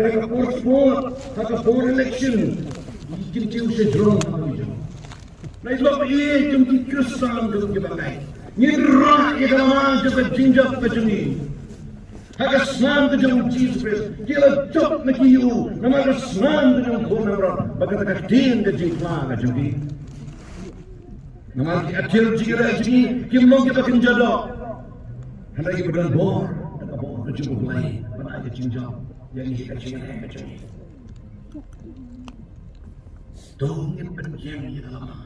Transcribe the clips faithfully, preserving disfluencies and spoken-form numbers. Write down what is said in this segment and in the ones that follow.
ha ka por sport, ha ka por election, ki kyntiew sha jrong ha ka jrong. Nai lok ïa jong ki Khristan jong ki ba ngai. Ngin rah ïa ka lama jong ka jingjop ka jong ngi. Ha ka snam ka jong u Jisu Khrist ki la jop na ki ïew namar ka snam ka jong u khun nongrot, ba kata ka ktien ka jingphla ka jong ki. Namar ki atiar jingïarap jong ngi kim long kiba kynja doh. Hynrei kiba don bor da ka bor ka jong U Blei ban ai ka jingjop ïa ngi ha ka jingïaleh ka jong ngi. To ngin pynïeng ïa ka lama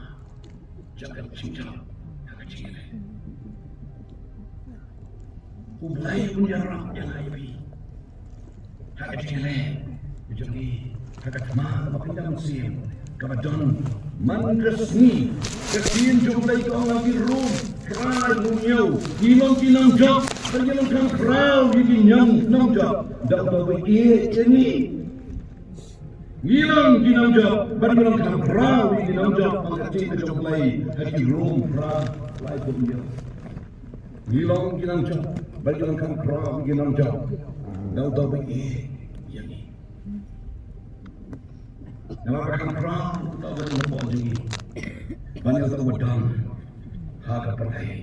jong ka jingjop ha ka jingïaleh. U Blei un ïarap ïa ngi ha ka jingïaleh jong ngi ha ka thma kaba pynjam sien kaba don man ka sngi. Ka ktien jong U Blei ka ong ha ki Rom phra, Rom hynñiew, ngi long ki nongjop bad ngi long kham khraw ïa ki nongjop da uta uba ïeit ïa ngi. Ngi long ki nongjop bad ngi long kham khraw ïa ki nongjop, ong ka ktien ka jong U Blei ha ki Rom phra, lai, Rom hynñiew. Ngi long ki nongjop bad ngi long kham khraw ïa ki nongjop da uta uba ïeit ïa ngi. Namar ba kham khraw uta uba don hapoh jong ngi ban ïa uta uba don ha ka pyrthei.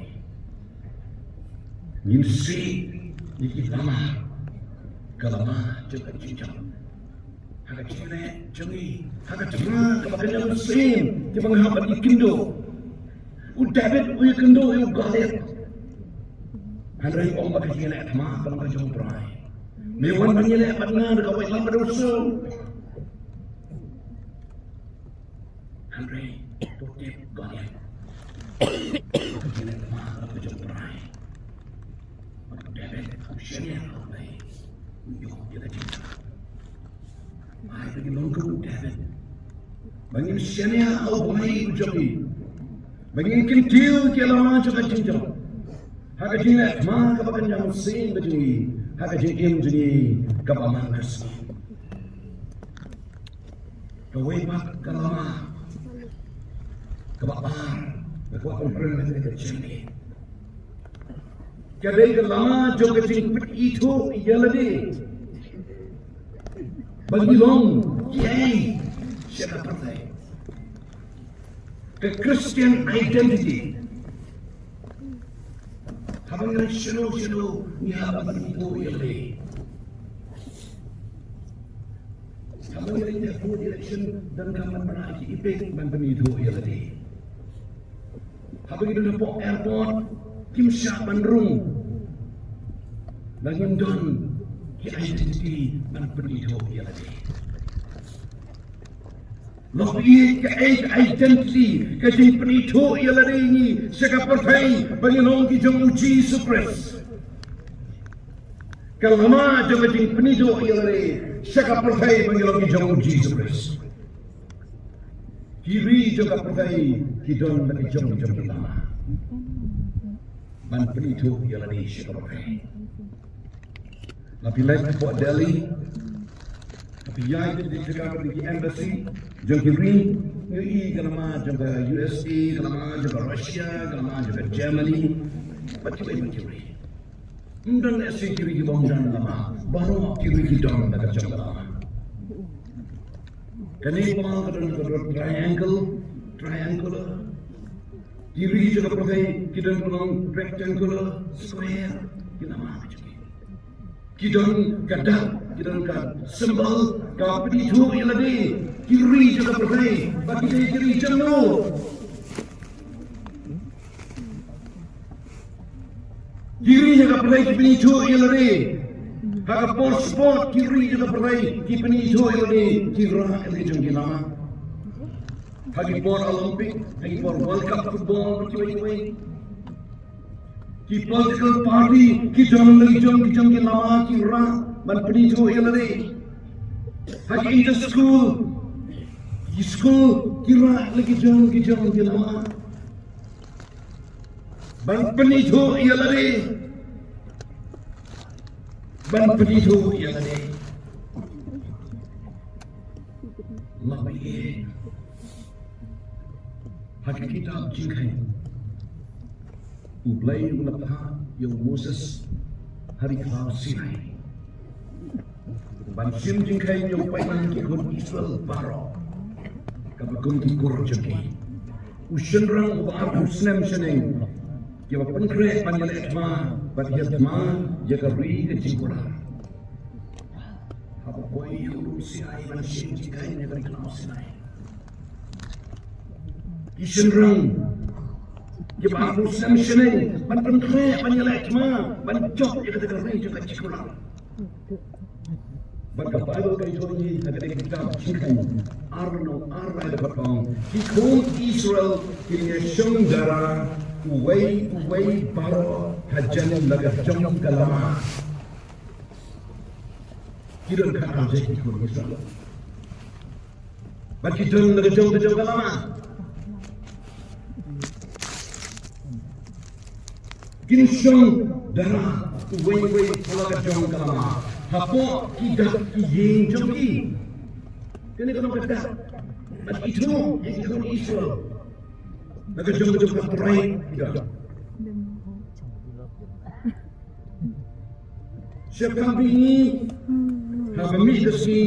Ngin sih ïa ki lama, ka lama jong ka jingjop ha ka jingïaleh jong ngi ha ka thma kaba kynja mynsiem, kiba nga hap ban ïakynduh. U David u ïakynduh ïa u Goliath. Hynrei u ong ba ka jingïaleh thma ka long ka jong U Trai. Me wan ban ïaleh bad nga da ka waitlam bad u sur. Hynrei to tip Goliath, ka jingïaleh thma ka long ka jong U Trai. Bad u David u shaniah ha U Blei, u ïoh ïa ka jingïaleh. Ai ba ngin long kum u David, ba ngin shaniah ha U Blei u jong ngi, ba ngin kyntiew ïa ka lama jong ka jingjop ha ka jingïaleh thma kaba kynja mynsiem ka jong ngi, ha ka jingim jong ngi kaba man ka sngi. Kawei pat ka lama kaba ar, kaba ar, ka jingim, ka dei ka lama jong ka jingpynithuh ïa lade ba ngi long kiei sha ka pyrthei. Ka Christian identity. Haba ngi leit shano shano ngi hap ban pynithuh ïa lade. Haba ngi leit ïa ka election donkam ban ai ki epic ban pynithuh ïa lade. Haba ngi don hapoh airport kim shah ban rung. Ba ngim don ki identity ban pynithuh ïa lade. Lok ïa kaei ka identity, ka jingpynithuh ïa lade ngi sha ka pyrthei ba ngi long ki jong u Jisu Khrist. Ka lama jong ka jingpynithuh ïa lade sha ka pyrthei ba ngi long ki jong u Jisu Khrist. Ki ri jong ka pyrthei ki don la ki jong jong ki lama ban pynithuh ïa lade sha ka pyrthei. La phi leit hapoh Delhi, la phi ïaid ki jaka bad ki embassy jong ki ri, ngi ïohi ka lama jong ka U S A, ka lama jong ka Russia, ka lama jong ka Germany, bad kiwei bad kiwei. Ym don lehse ki ri ki bym don lama, baroh ki ri ki don la ka jong ka lama. Kane ka lama ka don, ka don triangle, triangular. Ki ri jong ka pyrthei ki don ka long rectangular, square, ki lama ki jong ki. Ki don ka dak, ki don ka symbol, ka pynithuh ïa lade ki ri jong ka pyrthei ba ki dei ki ri jong no. Ki ri jong ka pyrthei ki pynithuh ïa lade. Ha ka por sport ki ri jong ka pyrthei ki pynithuh ïa lade, ki rah ïa la ki jong ki lama. Ha ki por Olympic, ha ki por World Cup football, kiwei kiwei. Ki political party ki don la ki jong ki jong ki lama ki rah ban pynithuh ïa lade. Ha ki inter school, ki school ki rah la ki jong ki jong ki lama ban pynithuh ïa lade. Ban pynithuh ïa lade. Lok ïa ha ka kitab Jingkheiñ, U Blei u la phah ïa u Moses ha ri khlaw Sinai. Ban shim jingkheiñ ïa u paidbah ki khun Israel baroh. Kaba kum ki kur jong ki. U shynrang uba arphew snem shaneng. Kiba pynkhreh ban ïaleh thma bad ïa thma ïa ka ri ka jingkular. Haba poi ïa u lum Sinai ban shim jingkheiñ ïa ka ri ka Sinai. Ki shynrang kiba arphew snem shaneng ban pynkhreh ban ïaleh thma ban jop ïa kata ka ri ka jingkular. Bad ka Baibl ka ïathuh ïa ngi ha ka kitab Jingkheiñ ar, nong ar, lai dkhot ong, ki khun Israel kin ïa shong dara uwei uwei baroh hajan la ka jong ka lama. Ki don khatar jait ki khun Israel. Bad ki don la ka jong ka jong ka lama. Kin shong dara uwei uwei ha la ka jong ka lama. Hapoh ki dak ki ïing jong ki. Kane ka long ka dak. Bad ki thoh ïa ki khun Israel. La ka jong ka jong ka trai ki don. Shaphang phi, haba mih ka sngi,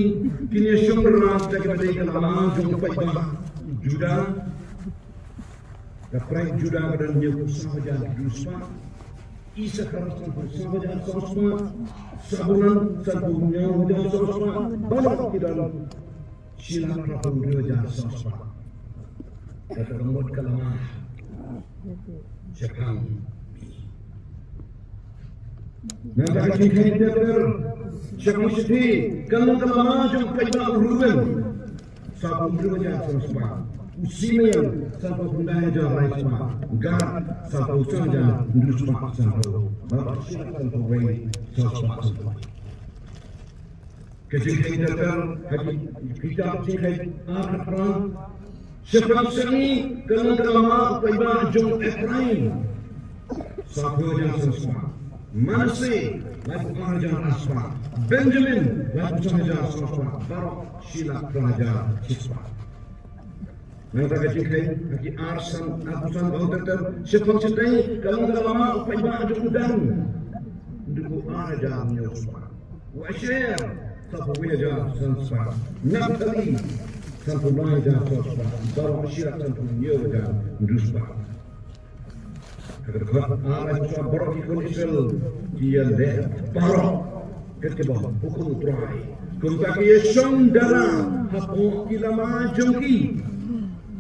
kin ïa shong dara da kaba dei ka lama jong u paidbah Judah. Ka trai Judah ka don hynñiewphew saw hajar hynñiewspah. Isakar sanphew saw hajar saw spah. Sabulon sanphew hynñiew hajar saw spah. Baroh ki don shi lak phra phew hynriew hajar saw spah. Kata ka mut ka lama shaphang phi. Nangta ka jingkheiñ ter ter shaphang shithi, ka long ka lama jong u paidbah u Reuben, saw phew hynriew hajar saw spah. U Simeon, saw phew khyndai hajar lai spah. Gad, saw phew san hajar hynriew spah sanphew. Baroh shi lak sanphew wei saw spah sanphew. Ka jingkheiñ ter ter ha ki kitab Jingkheiñ ar khatphra. Shaphang shane ka long ka lama u paidbah jong u Ephraim, saw phew hajar san spah. Manasseh, laiphew ar hajar ar spah. Benjamin, laiphew san hajar san spah. Baroh shi lak phra hajar shi spah. Nangta ka Jingkheiñ ha ki ar san, arphew san, ka ong ter ter, shaphang shatai ka long ka lama u paidbah jong u Dan, hynriewphew ar hajar hynñiew spah. U Asher, sanphew wei hajar san spah. Naphtali, sanphew lai hajar saw spah. Baroh shi lak sanphew hynñiew hajar hynriew spah. Ka dkhot ar, ai, baroh ki khun Israel ki ïaleh baroh katba hukum U Trai. Kumta ki ïa shong dara hapoh ki lama jong ki.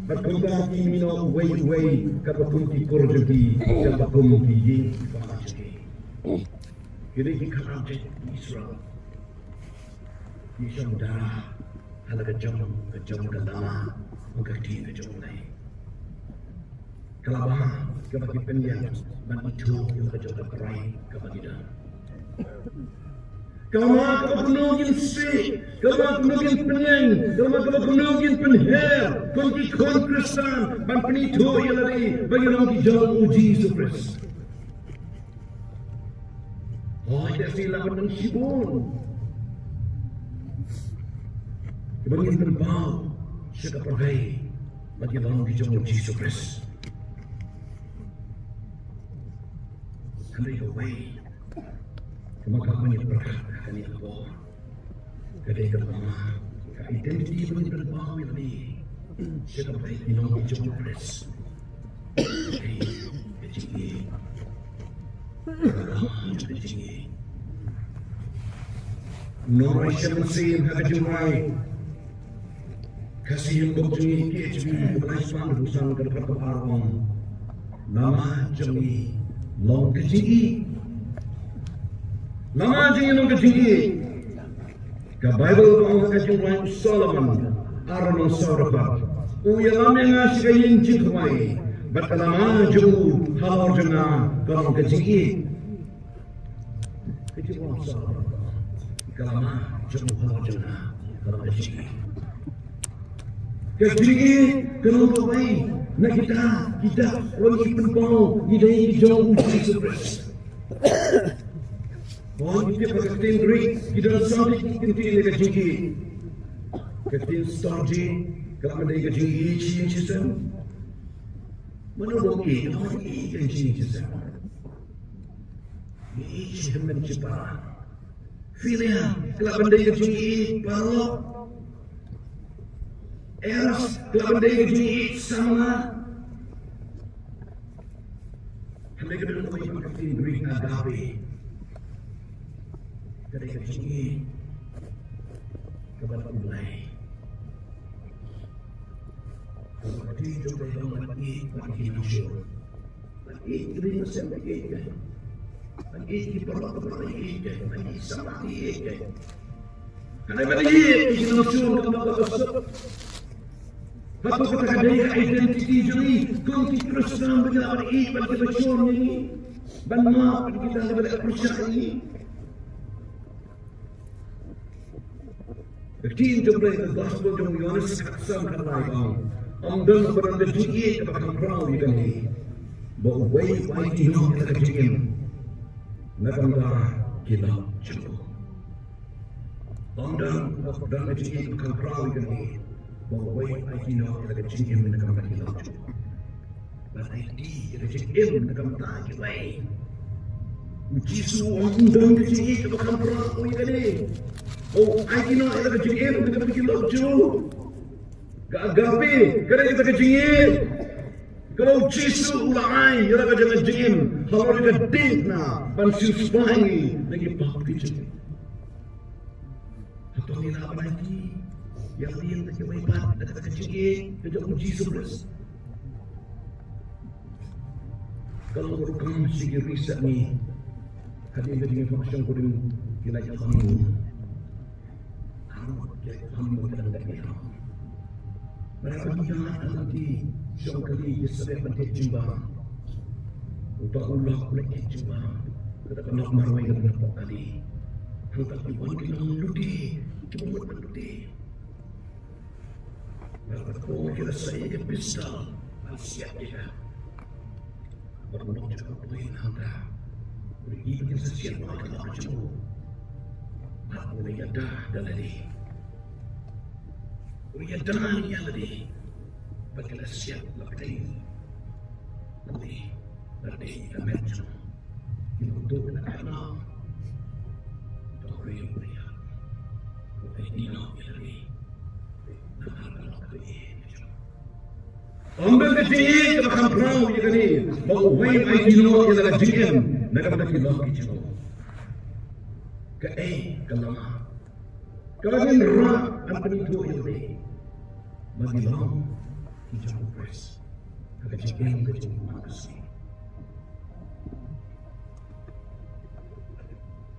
Bad kumta ki mih noh uwei uwei katba kum ki kur jong ki, katba kum ki ïing ki ba jong ki. Kine ki khatar jait Israel. Ki shong dara ha la ka jong ka jong ka lama, ka ktien ka jong U Blei. Ka lama kaba ki pynïaid ban ithuh ïa ka jong ka trai kaba ki don. Ka lama kaba kumno ngin sih, ka lama kumno ngin pynïeng, ka lama kaba kumno ngin pynher kum ki khun Khristan ban pynithuh ïa lade ba ngi long ki jong U Jisu Khrist. Hooid, te shi la ban nang shibun kiba ngin pynpaw sha ka pyrthei ba ki long ki jong U Jisu Khrist. Hynrei kawei kaba ka ban ïa pyrkhat ha kane ka por. Ka dei ka lama, ka identity ba ngi pynpaw ïa lade sha ka pyrthei, ki nongïalam jong U Khrist. Ka dei ka jingïeit. Ka lama jong ka jingïeit. U nongrwai Shyam Sing ha ka jingrwai Khasi Handbook jong ngi, K H B, ka lai spah hynriewphew san, ka dkhot kaba ar ong: Lama jong ngi long ka jingïeit. Lama jong ngi long ka jingïeit. Ka Baibl ka ong ha ka jingrwai u Solomon, ar lynnong saw dkhot: U ïalam ïa nga sha ka ïing jingkhawai, bad ka lama jong u halor jong nga ka long ka jingïeit. Ka jingrwai u Solomon, ka lama jong u halor jong nga ka long ka jingïeit. Ka jingïeit ka long kawei na kita, kita ba ngi pynpaw ngi dei ki jong U Jisu Khrist. Ba ngi tip ha ka ktien Greek ki don saw tylli ki ktien ïa ka jingïeit. Ka ktien storge ka lah ban dei ka jingïeit shi ïing shi sem. Mano ba ïeit, mano ïeit ka jingïeit shi ïing shi sem. Ïeit shi hynmen shi para. Philia, ka la ban dei ka jingïeit paralok. Eros, ka la ban dei ka jingïeit samla. Hynrei ka dang dei ka ktien Greek agape. Ka dei ka jingïeit kaba la U Blei. Ka dei ka jingïeit kaba la U Blei. Ban ïeit ki nongshun. Ban ïeit ki ri ki sem, ban ïeit ki, ban ïeit ki paralok, ban ïeit ki, ban ïeit samla, ban ïeit ki. Ka dei ban ïeit ki nongshun, ka dei ban ïeit. Hato kata ka dei ka identity jong ngi kum ki Khristan, ba ngi lah ban ïeit bad kiba shun ïa ngi, ban map bad kita kiba leh pyrshah ïa ngi? Ka ktien jong U Blei, ka gospel jong u Ïoannis khatsan khatlai ka ong, ym don ba don ka jingïeit kaba kham khraw ïa kane, ba uwei u aiti noh ïa la ka jingim na ka bynta ki lok jong u. Ym don ba don ka jingïeit kaba kham khraw ïa kane, ba uwei u aiti noh ïa la ka jingim na ka bynta ki lok jong u. Ban aiti ïa ka jingim na ka bynta kiwei. U Jisu u ong ym don ka jingïeit kaba kham khraw ïa kane. U aiti noh ïa la ka jingim na ka bynta ki lok jong u. Ka agape ka dei kata ka jingïeit kaba u Jisu u la ai ïa la ka jingim halor ka diengphna ban siewspah ïa ngi na ki pop ki jong ngi. Hato ngi lah ban aiti ïa la ka jingim na kiwei pat da kata ka jingïeit ka jong u Jisu Khrist? Ka long rukom sha ki riewstad ngi. Hadien ka jingim shong kudum ki la ïa kham. Arngut ki la ïa kham ki dang da ki. Mynta ki ïa kham ki shong kali ki sdang ban thied jingbam. Uta u lok u la thied jingbam. Kata ka lok marwei ka dang hapoh kali. Hangta ki wan ki nonglute kiba mut ban lute. Bad ka por ki la sei ïa ka pistol ban siat ïa ka. Bad u nongshun ka poi hangta. U la ïohi ba kin sa siat noh ïa ka lok jong u. Bad u la ïada da lade. U la ïada ïa lade. Bad ki la siat la pdeng. Khublei. Lade ïa ka met jong u. Ki nongtuh na ka khana. To khublei ïa u. U la ïada ïa lade. Namar ka lok ka ïeit jong u. Ym don ka jingïeit kaba kham khraw ïa kane, ba uwei u aiti noh ïa la ka jingim na ka bynta ki lok ki jong u. Kaei ka lama kaba ngin rah ban pynithuh ïa lade ba ngi long ki jong u Khrist ha ka jingim ka jong u man ka sngi?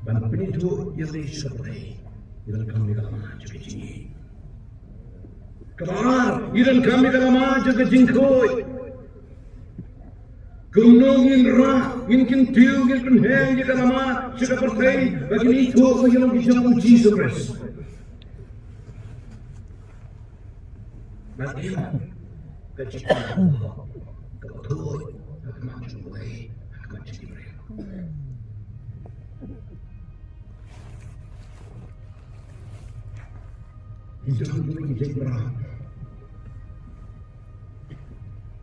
Ban pynithuh ïa lade sha ka pyrthei, ngi donkam ïa ka lama jong ka jingïeit. Kaba ar, ngi donkam ïa ka lama jong ka jingkhuid. Kumno ngin rah, ngin kyntiew, ngin pynheh ïa ka lama sha ka pyrthei ba kin ithuh ba ngi long ki jong u Jisu Khrist? Bad ïa ka jingkhuid kaba thuid ha khmat jong U Blei, ha khmat jong ki briew. Ki don ki jingmrad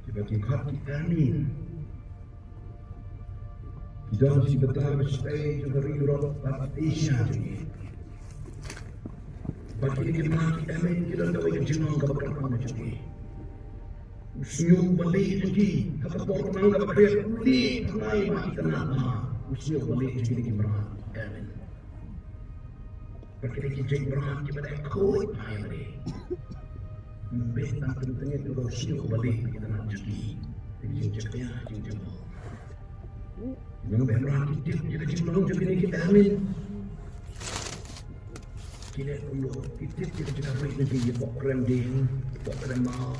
kiba ki khot ki Armin. Ki don shi bynta ba shisha jong ka ri Europe bad Asia jong ngi. Bad kine ki mrad ki Armin ki don kawei ka jinglong kaba kyrpang jong ki. U shñiuh ba lieh jong ki ha ka por kaba khriat u lieh tang ba itynnad bha. U shñiuh ba lieh jong kine ki mrad ki Armin. Bad kine ki jingmrad kiba dei khuid bha ïa lade. Ym bit ban pyntngit ïa u shñiuh ba lieh ba itynnad jong ki. Ki jingjia, jingjia. Ngi ong ba mrad ki tip ïa ka jinglong jong kine ki Armin. Kine kumno ki tip ïa ka jaka rit jong ki, ïa poh krem dieng, ïa poh krem maw.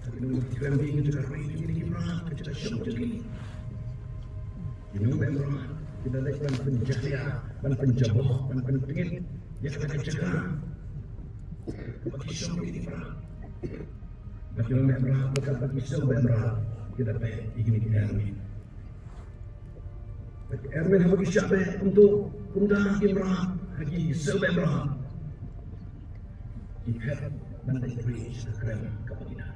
Kine ki krem dieng, jaka rit jong kine ki mrad, ka jaka shong jong ki. Ki nongmihmih ki la leit ban pynjahlia, ban pynjaboh, ban pyntngit ïa kata ka jaka ba ki shong ïa ki mrad. Ba ki nongmihmih, ba ki sngewmihmih ki la peit ïa kine ki Armin. Ba ki Armin haba ki shah beh kumto, kumta ki mrad ha ki sngewmihmih. Ki khet ban leit ri sha ka krem kaba ki don.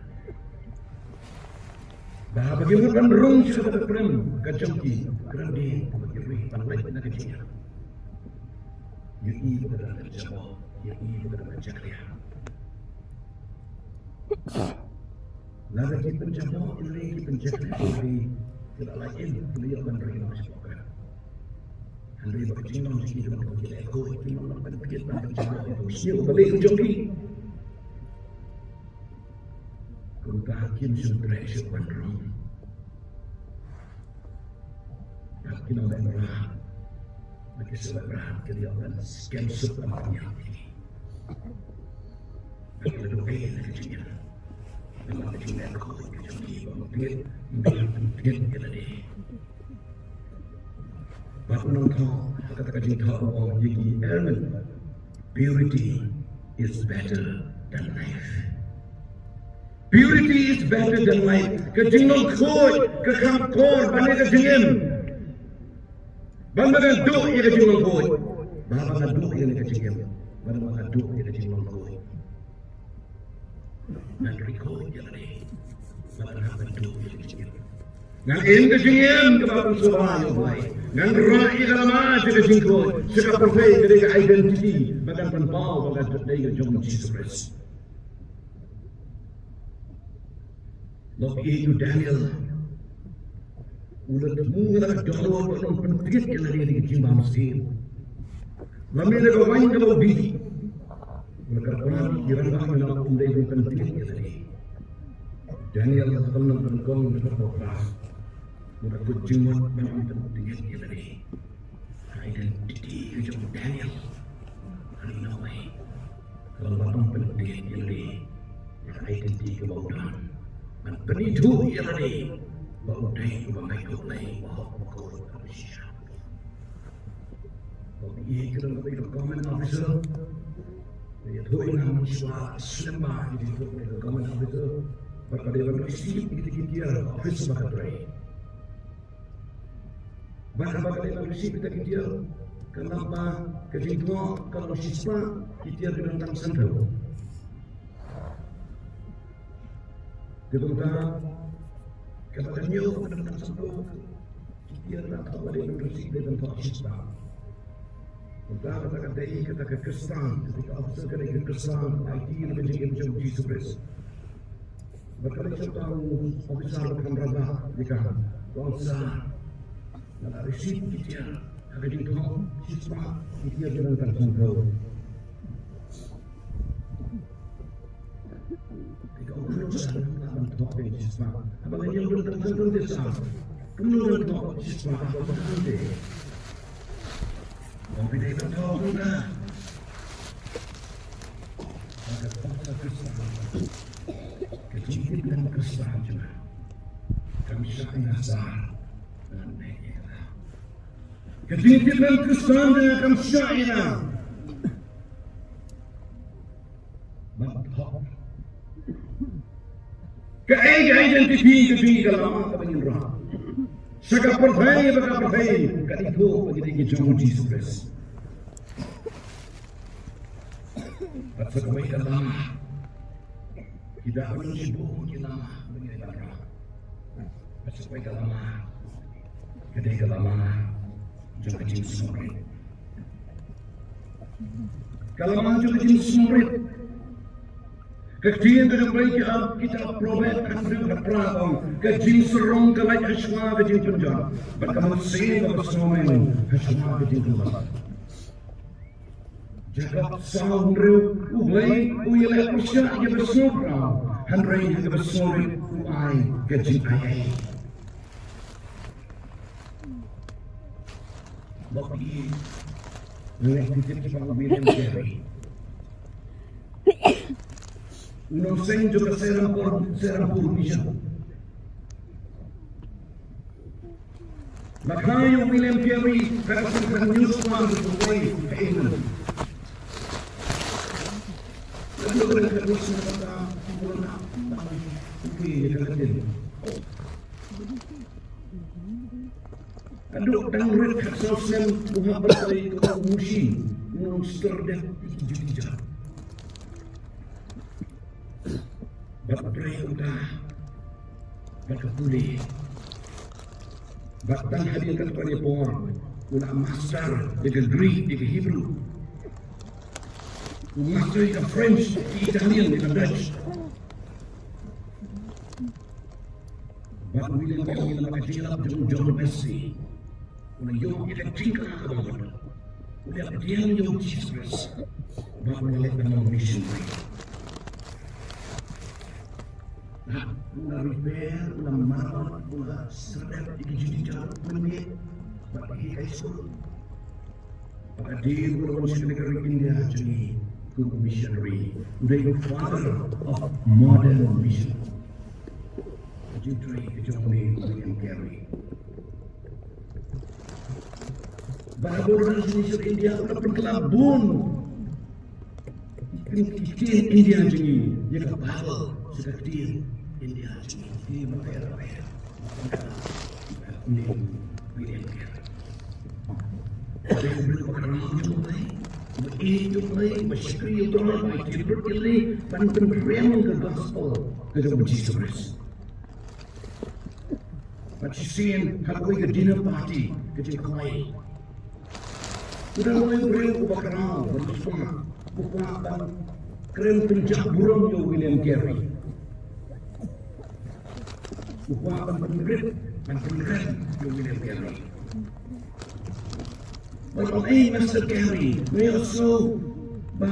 Ba haba ki mut ban rung sha kata ka krem ka jong ki, krem dieng kaba ki ri ban leit na ka jingïap. Ïohi ba ka dang ka jabok, ïohi ba ka dang ka jakhlia. Lada ki pynjabok ïa lade, ki pynjakhlia ïa lade, ki la lait in, ki la ïoh ban ring noh shapoh ka. Hynrei ba ka jinglong jong ki ka long ba ki la khuid, ki la long ban pynjabok ïa u sniew ba leh u jong ki. Kumta kim shym treh shuh ban rong. Haba ki nongbeh Abraham, ba ki shu Abraham ki la ïoh ban skhem suk ban pynïap ïa ki. Ba ki la duh ei na ka jingim. Namar ka jingim ka jong ki ba mutngit, mutngit ïa lade. Bad u nongthoh ha kata ka jingthoh u ong ïa ki, Aaron, purity is better than life. Purity is better than life. Ka jinglong khuid ka kham kor ban ïa ka jingim. Ban ba nga duh ïa ka jinglong khuid. Ban ba nga duh ïa ka jingim. Ban ba nga duh ïa ka jinglong khuid. Ngan ri khuid ïa lade. Ban ba nga duh ïa ka jingim. Ngan im ka jingim kaba pynsngewbha ïa U Blei. Ngan rah ïa ka lama sha ka jingkhuid, sha ka pyrthei, ka dei ka identity ba kan pynpaw ba nga dei ka jong U Jisu Khrist. Lok ïa u Daniel. U la thmu ïa la ka dohnud ba un pynthikna ïa lade da ka jingbamsniew. La mih na ka waiñ kaba u dih. U la kyrpad ïa ki rangbah mynno ba un dei ban pynthikna ïa lade. Daniel ka long ban kong na ka pyrthei. U la kut jingmut ban pynthikna ïa lade. Identity ka jong u Daniel. Ka long ba un pynthikna ïa lade. Ïa ka identity kaba u don. Ban pynithuh ïa lade ba u dei uba ngai khublei, uba hok, uba khuid, uba shisha. Ba u ïeit ka dang ka dei ka government officer. Ïathuh ïa nga mynshuwa slem bha ïa ka dei ka government officer. Bad ka dei ban receive ïa kita ki tiar office ba ka trei. Bad haba ka dei ban receive kita ki tiar, ka lap ba ka jingthoh ka long shispah ki tiar ki dang tang sanphew. Te kumta, kaba ka ñiew ka dang tang sanphew, ki tiar la thoh ba dei ban receive dei ban thoh shispah. Kumta kata ka dei kata ka Khristan, kata ka officer ka dei ka Khristan, ai ti na ka jingim jong U Jisu Khrist. Bad ka dei kata u officer ba kham rangbah ïa ka, ka officer. Nga la receive ki tiar ha ka jingthoh shispah ki tiar ki dang tang sanphew. Te ka ong kumno sa nang lah ban thoh ka shispah haba nga ñiew dang tang sanphew te sa? Kumno ngan thoh shispah haba nga tang te? Ong phi dei ban thoh kumta. Ka thoh ka Khristan. Ka jingtip Khristan jong nga kam shah ïa nga sa. Ka jingtip Khristan jong nga kam shah ïa nga. Ban thoh. Kaei ka identity ka jong ngi, ka lama kaba ngin rah. Sha ka pyrthei bad ka pyrthei ka ithuh ba ngi dei ki jong U Jisu Khrist. Bad sa kawei ka lama. Ki da ban shibun ki lama ba ngi dei ban rah. Bad sa kawei ka lama. Ka dei ka lama jong ka jingsngewrit. Ka lama jong ka jingsngewrit. Ka ktien ka jong U Blei ki ap, kitab Proverb hynriew khatphra ka ong, ka jingsarong ka lait hashwa ka jingpynjot, bad ka mynsiem kaba sngewmeng hashwa ka jingkyllut. Jakob saw hynriew, U Blei u ïaleh pyrshah ïa kaba sngewkhraw, hynrei ïa kaba sngewrit u ai ka jingaiei. Bad ïa, nga leh tip shaphang u William Carey. U nongseng jong ka Serampore, Serampore Mission. La kha ïa u William Carey ha ka Serampore News Paper, ka England. Ka dei ka news paper, ka dei ka news paper. Haduh dang rit khatsaw snem u hap ban trei kum u mushi, u nongstad dep ïa ki juti jait. Bad u trei kumta bad ka pule. Bad tang hadien katto katne por u la master ïa ka Greek, ïa ka Hebrew. U master ïa ka French, ïa ka Italian, ïa ka Dutch. Bad u William Carey, lem bad ka jingïalap jong u John Wesley, u la ïoh ïa ka jingkyrkhu kaba bha. U la pdiang ïa u Jisu Khrist bad u la leit ban long missionary. Bad u la repair, u la maramot, u la syrdat ïa ki jingthoh, u la mih bad ki high school. Bad hadien u la wan sha kane ka ri India jong ngi kum u missionary. U dei u father of modern mission. Ka jingtrei ka jong u William Carey. Bad haba u la wan sha India u la pynkylla bun ki ktien India jong ngi, ïa ka Bible sha ka ktien India jong ngi. Ki ktien bapher bapher. Une u William Carey. Ba dei u briew ba khraw jong U Blei, ba ïeit jong U Blei, ba shakri ïa U Trai, ba ïeit ïa U Blei, ban pynrem ka gospel ka jong U Jisu Khrist. Bad shisien ha kawei ka dinner party ka jingkhawai, u dang long u briew uba khraw, uba khraw, uba khraw ban kren pynjah burom ïa u William Carey. U kwah ban pynrit, ban pynrit ïa u William Carey. Bad u ong, "Ei, Mister Carey, me ïohsngew ba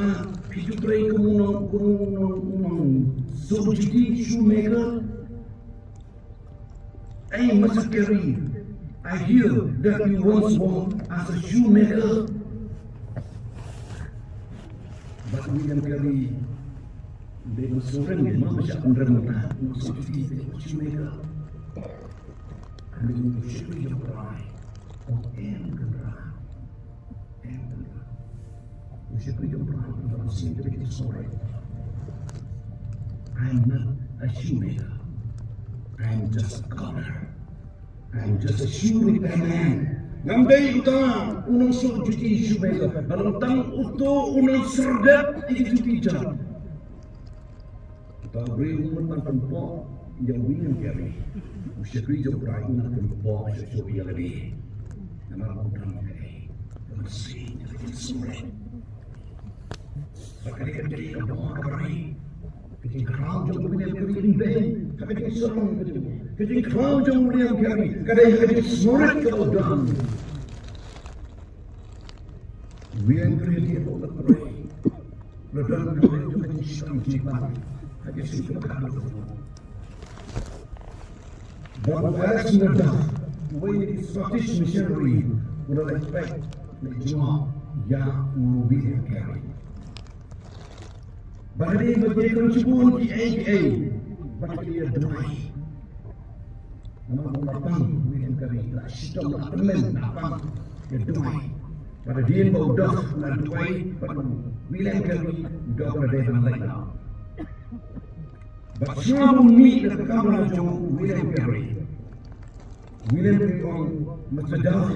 phi ju trei kum u nong, kum u nong, u nongsuh juti, shoemaker? Ei, Mister Carey, I hear that you once worked as a shoemaker." Bad u William Carey u dei u nongsuh ring, u nongsuh ring, u nongsuh ring, u shoemaker. Kane u shakri jong U Trai. U ong, "Em, Kynrad. Em, Kynrad." U shakri jong U Trai u ong, "Sorry, I'm not a shoemaker. I'm just a cobbler. I'm just a shoe repair man." Ngam dei uta u nongsuh juti, shoemaker. Nga long tang uto u nongsyrdet ïa ki juti jait. Uta u briew u mut ban pynpoh ïa u William Carey. U shakri jong U Trai u mut ban pynpoh shuh shuh ïa lade. Namar u don kaei, u don shisha ka jingsngewrit. Bad ka dei, ka dei ka bor kaba ri. Ka jingkhraw jong u William Carey ka dei ha ka jingsngew, ka jing, ka jingkhraw jong u William Carey ka dei ha ka jingsngewrit kaba u don. William Carey u la trei, u la don ha ka jingsngewrit, ha ka jingsngewrit. Bad u Alexander Duff, uwei na ki Scottish missionary, u la leit peit, leit jngoh ïa u William Carey. Bad hadien ba ki ïakren shibun kiei kiei, bad ki ïa duwai. Namar u la pang u William Carey, la shitom, la tymmen, la pang, ïa duwai. Bad hadien ba u Duff u la duwai bad u William Carey, u Duff u la dei ban leit noh. Bad shuwa ba u mih na ka kamra jong u William Carey, u William Carey u ong, "Mister Duff,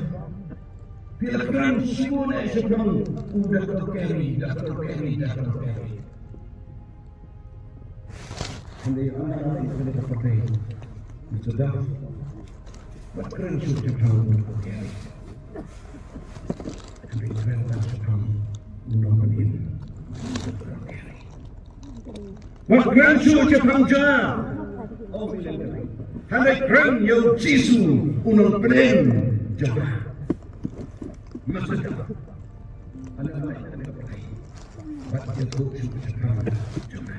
phi la kren shibun eh shaphang u Doctor Carey, Doctor Carey, Doctor Carey." Hynrei ynda nga leit sha kane ka pyrthei, Mister Duff, wat kren shuh shaphang u Doctor Carey. Hynrei kren tang shaphang u nongpynim, Doctor Carey. Wat kren shuh shaphang jong nga. Hynrei kren ïa u Jisu, u nongpynim jong nga. Maksud ka, ynda nga leit sha kane ka pyrthei, wat ïathuh shuh shaphang jong nga.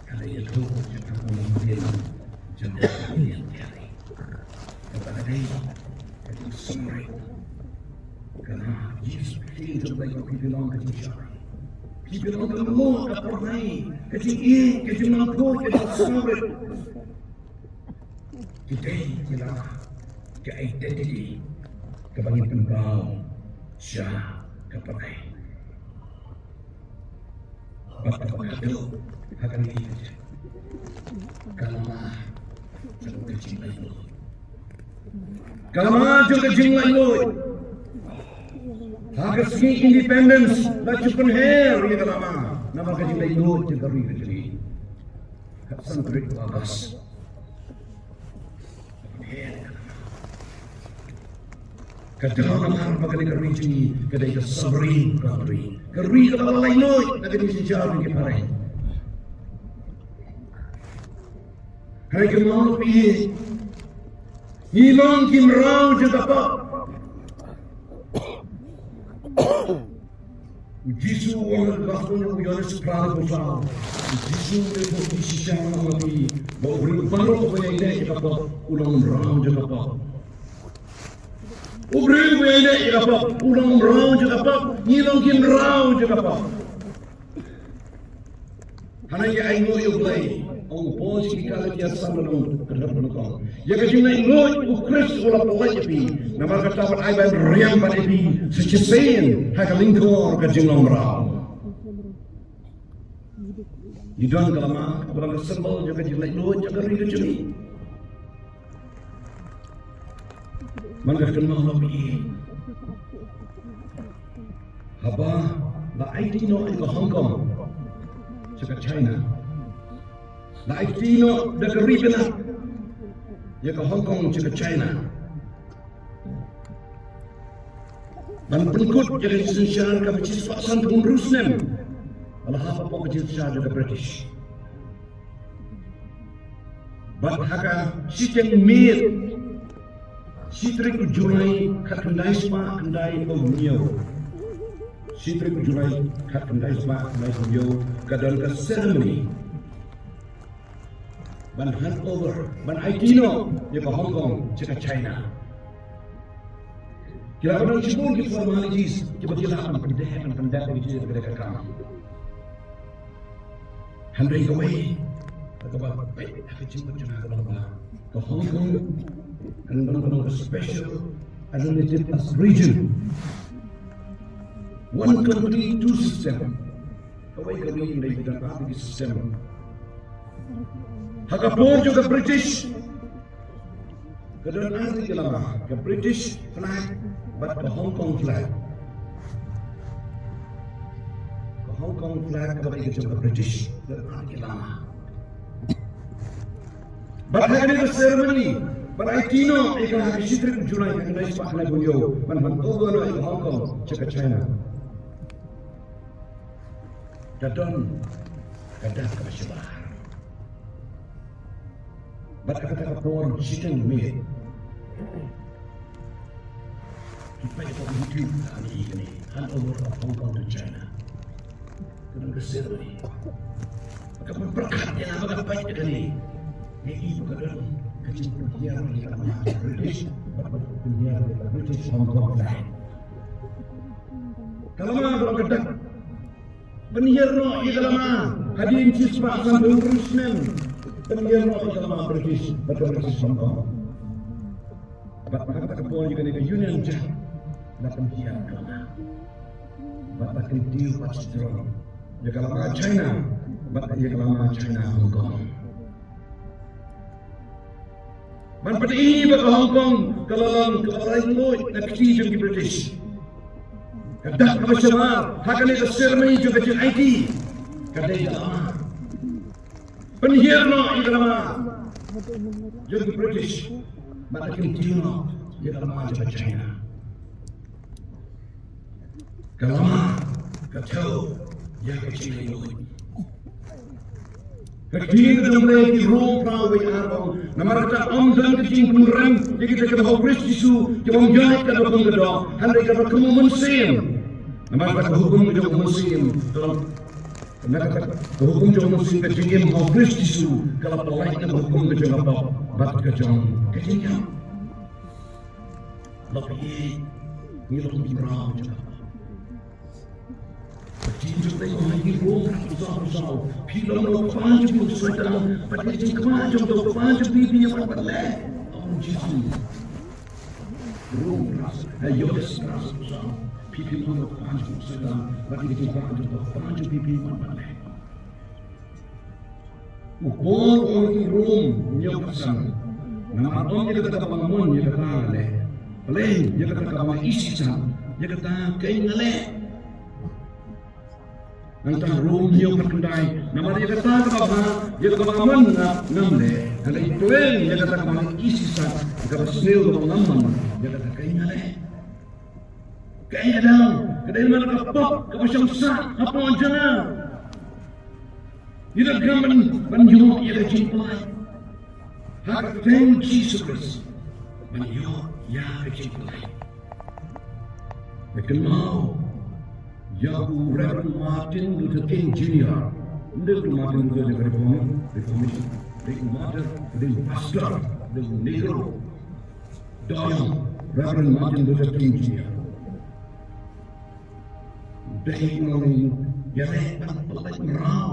Hynrei ïathuh shaphang u nongpynim jong nga. Kata ka dei ka jingsngewrit. Ka la Jisu Khrist jong ka, phi phi long ka jingshai. Phi phi long ka mut, ka pyrthei, ka jingïeit, ka jinglong khuid, ka jingsngewrit. Ki dei, ki la ka identity kaba ngin pynpaw sha ka pyrthei. Bad kaba khatduh ha kane ka jingkylli, ka lama jong ka jinglaitluid. Ka lama jong ka jinglaitluid. Ha ka sngi independence la ju pynher ïa ka lama namar ka jinglaitluid jong ka ri ka jong ngi. Ka san tarik August. Ka daw namar ba kane ka ri jong ngi ka dei ka sovereign country. Ka ri kaba la laitluid na ka jingsynshar jong ki phareng. Hynrei kynmaw, ngi long ki mraw jong ka pop. U Jisu u ong ha ka gospel jong u Ïoannis phra, dkhot saw. U Jisu u ong ha ki shisha, u ong ha ki, ba u briew baroh uba ïaineh ïa ka pop u long u mraw jong ka pop. U briew uba ïaineh ïa ka pop u long u mraw jong ka pop. Ngi long ki mraw jong ka pop. Hana ïa ainguh ïa U Blei. Ong u Paul sha ki Galatia, san lynnong, ka dkhot nyngkong. Ïa ka jinglaitluid U Khrist u la pynlait ïa phi. Namar kata pat ai ban riam pat ïa phi sa shisien ha ka lyngkor ka jinglong mraw. Ngi don ka lama kaba long ka symbol jong ka jinglaitluid jong ka ri ka jong ngi. Man ka kynmaw lama ïa, haba la aiti noh ïa ka Hong Kong sha ka China. La aiti noh da ka Ri Bnat ïa ka Hong Kong sha ka China. Ban pynkut ïa ka jingsynshar kaba shispah sanphew hynriew snem ba la hap hapoh ka jingsynshar jong ka British. Bad ha ka shiteng miet, shi tarik u July khatkhyndai spah khyndaiphew hynñiew. Shi tarik u July khatkhyndai spah khyndaiphew hynñiew, ka don ka ceremony ban hand over, ban aiti noh ïa ka Hong Kong sha ka China. Ki la don shibun ki formalities kiba ki la pyndep, pyndep, pyndep ïa ka kam. Hynrei kawei kaba peit ha ka jingmut jong nga ka long ba ka Hong Kong kan long, kan long ka special administrative region. One country, two system. Kawei ka ri, hynrei ki don artylli ki system. Ha ka por jong ka British ka don artylli ki lama, ka British flag bad ka Hong Kong flag. Ka Hong Kong flag kaba dei ka jong ka British, ka don artylli ki lama. Bad ha kane ka ceremony, bad aiti noh ïa ka ha ka shi tarik July khatkhyndai spah khyndaiphew hynñiew, ban hand over noh ïa ka Hong Kong sha ka China. Ka don ka dak kaba shabar. Bad ha kata ka por shiteng miet, ki peit ha YouTube, ka ong ïa kane, hand over of Hong Kong to China. Ka don ka ceremony. Ka pyrkhat ïa nga ba ka peit ïa kane. Ngi i ba ka don ka jingpynhiar ïa ka lama British bad ka pynhiar ïa ka British Hong Kong flag. Ka lama ka long ka dak. Pynhiar noh ïa ka lama. Hadien shispah sanphew hynriew snem, pynhiar noh ïa ka lama British bad ka British Hong Kong. Bad ha kata ka por ïa kane ka Union Jack la pynhiar ka lama. Bad la kyntiew pat shi jrong ïa ka lama China bad ïa ka lama China Hong Kong. Ban pyni ba ka Hong Kong ka la long kaba laitluid na ka kti jong ki British. Ka dak kaba shabar ha kane ka ceremony jong ka jingaiti ka dei ka lama. Pynhiar noh ïa ka lama jong ki British bad la kyntiew noh ïa ka lama jong ka China. Ka lama ka thew ïa ka jinglaitluid. Ka ktien ka jong U Blei ha ki Rom phra wei ar ka ong, namar kata ym don ka jingpynrem ïa kita kiba ha U Khrist Jisu, kiba ym ïaid katba kum ka doh, hynrei katba kum u Mynsiem. Namar kata ka hukum ka jong u Mynsiem, ka long, namar kata ka hukum jong u Mynsiem, ka jingim ha U Khrist Jisu ka la pyllait na ka hukum ka jong ka pop bad ka jong ka jingïap. Lada phi, ngi long ki mraw jong ka pop. Ka ktien jong U Blei ka ong ha ki Rom phra, saw, saw, phi long u kpa jong u Soitan, bad ka jingkpa jong u kpa jong phi phi ïa mad ban leh, ong u Jisu. Rom phra, eh, Ïoannis phra, saw, saw, phi, phi long u kpa jong u Soitan, bad ka jingkpa jong u kpa jong phi phi ïa mad ban leh. U Paul u ong ha ki Rom hynñiew khatsan, namar ym ïa kata kaba nga mon ïa kata nga leh, balei ïa kata kaba nga isih san, ïa kata keiñ nga leh. Nangta Rom hynñiew khatkhyndai, namar ïa kata kaba bha, ïa kaba nga mon nga, ngam leh, hynrei khlem ïa kata kaba nga isih san, ïa kaba sniew kaba ngam mon, ïa kata keiñ nga leh. Ka ïadei, ka dei namar ka pop kaba shong sah hapoh jong nga. Ngi donkam ban, ban ïoh ïa ka jingpyllait ha ka kyrteng Jisu Khrist. Ban ïoh ïa ka jingpyllait. Nga kynmaw ïa u Reverend Martin Luther King Junior. Ym dei u Martin Luther King Reform-, Reformation. Dei u Martin, dei u pastor, dei u Negro. Dei u Reverend Martin Luther King Junior. Dei u nongïaleh ban pynlait mraw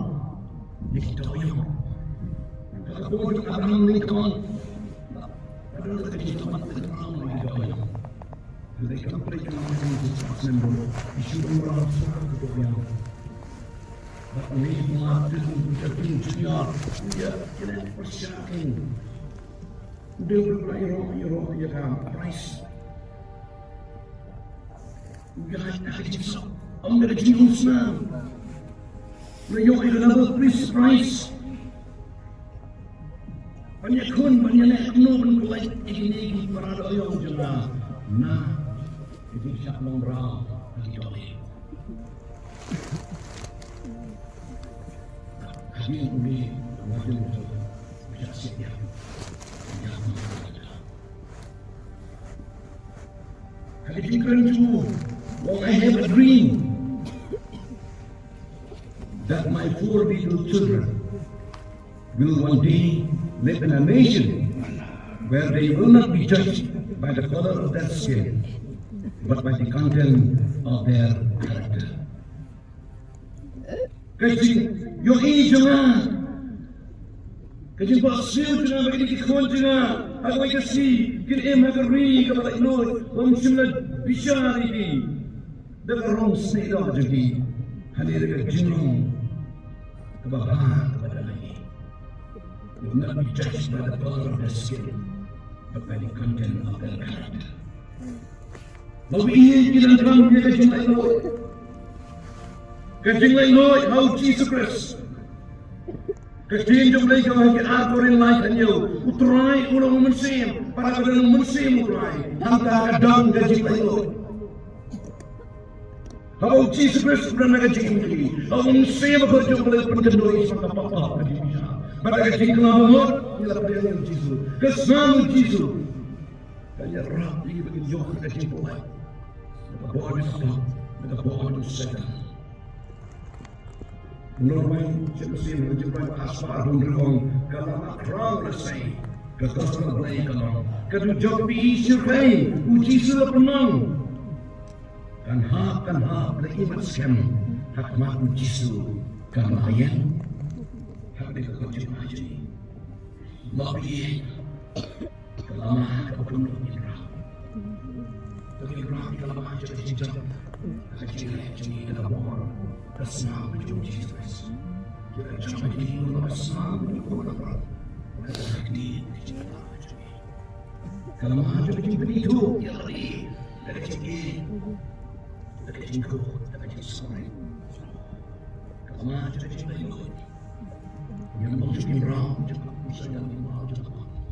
ïa ki dohïong. Ka la bud Abraham Lincoln. Ka la bud Abraham Lincoln ban pynlait mraw ïa ki dohïong. Dei kam pynlait mraw ïa ki dohïong. Ki shu don mraw sha ki dohïong. Bad une Martin Luther King Junior u ïaleh pyrshah ïa ka. Dei u ïaroh, ïaroh ïa ka prize. Ïa ka jingsuk, ym da ka jingïaseng. La ïoh ïa ka Nobel Peace Prize. Ban ïakhun, ban ïaleh kumno ban pynlait ïa kine ki para dohïong jong nga na ka jingshah long mraw ha ki dohïong. Hadien une, Martin Luther, u ïa siat ïa. Ïa. Hadien kren jong u, "Well, I have a dream that my four little children will one day live in a nation where they will not be judged by the color of their skin, but by the content of their character." Ka jingïohi jong nga, ka jingphohsniew jong nga ba kine ki khun jong nga ha kawei ka sngi kin im ha ka ri kaba laitluid, bym shym la bishar ïa ki da ka rong snieh doh jong ki, hynrei da ka jinglong kaba bha kaba don ha ki. They will not be judged by the color of their skin, but by the content of their character. Lada ngi ïohi ki donkam ïa ka jinglaitluid. Ka jinglaitluid ha u Jisu Khrist. Ka ktien jong U Blei ka ong ha ki ar Korinth lai khathynñiew. U Trai u long u mynsiem. Para ka don u mynsiem U Trai, hangta ka don ka jinglaitluid. Haba u Jisu Khrist u don ha ka jingim jong ngi, haba u Mynsiem Bakhuid jong U Blei u pynkynduh ïa ngi shaphang ka pop bad ka jingbishar. Bad ka jingkhlaiñ ba mut ngi la pdiang ïa u Jisu. Ka snam u Jisu kan ïarap ïa ngi ba ngin ïoh ïa ka jingpyllait na ka bor jong ka pop, na ka bor jong u Soitan. U nongwei shithi Mynsiem, u Jairos, u nongwei shithi Mynsiem, u ong, ka la mad khraw lehse, ka gospel Blei ka long, ka dujok phi shyrkhei, u Jisu la pynlong. Kan hap, kan hap, la imat skhem, ha khmat u Jisu kan ïeng. Ha ka dei ka jingma jong ngi. Lada ngi ïohi ka lama kaba kumno ngin rah. To ngin rah ïa ka lama jong ka jingjop, ka jingleh jong ngi da ka bor ka snam jong u Jisu Khrist. Ïa ka jingim jong ngi ka snam jong u Khun u Kpa. Ka lama jong ka jingpynithuh ïa lade da ka jingïeit, da ka jingkhuid, da ka jingsngewrit. Ka lama jong ka jinglaitluid. Ngin ym long shuh ki mraw jong ka pyrshah, ngin ym long shuh ki mraw jong ka pyrshah.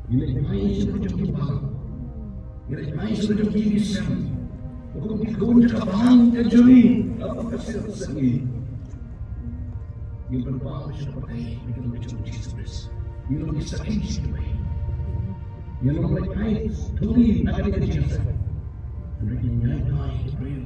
Ngin leit phai sha la jong ki balang. Ngin leit phai sha la jong ki mynsiem. Kum ki khun jong ka balang ka jong ngi, kaba ka sir seh ngi. Ngin pynpaw sha ka pyrthei ïa ka kyrteng jong u Jisu Khrist. Ngin long ki sakhi sha ka pyrthei. Ngin ym leit phai thuli na ka dei ka jingseh. Ngin leit ïaid phai ki briew.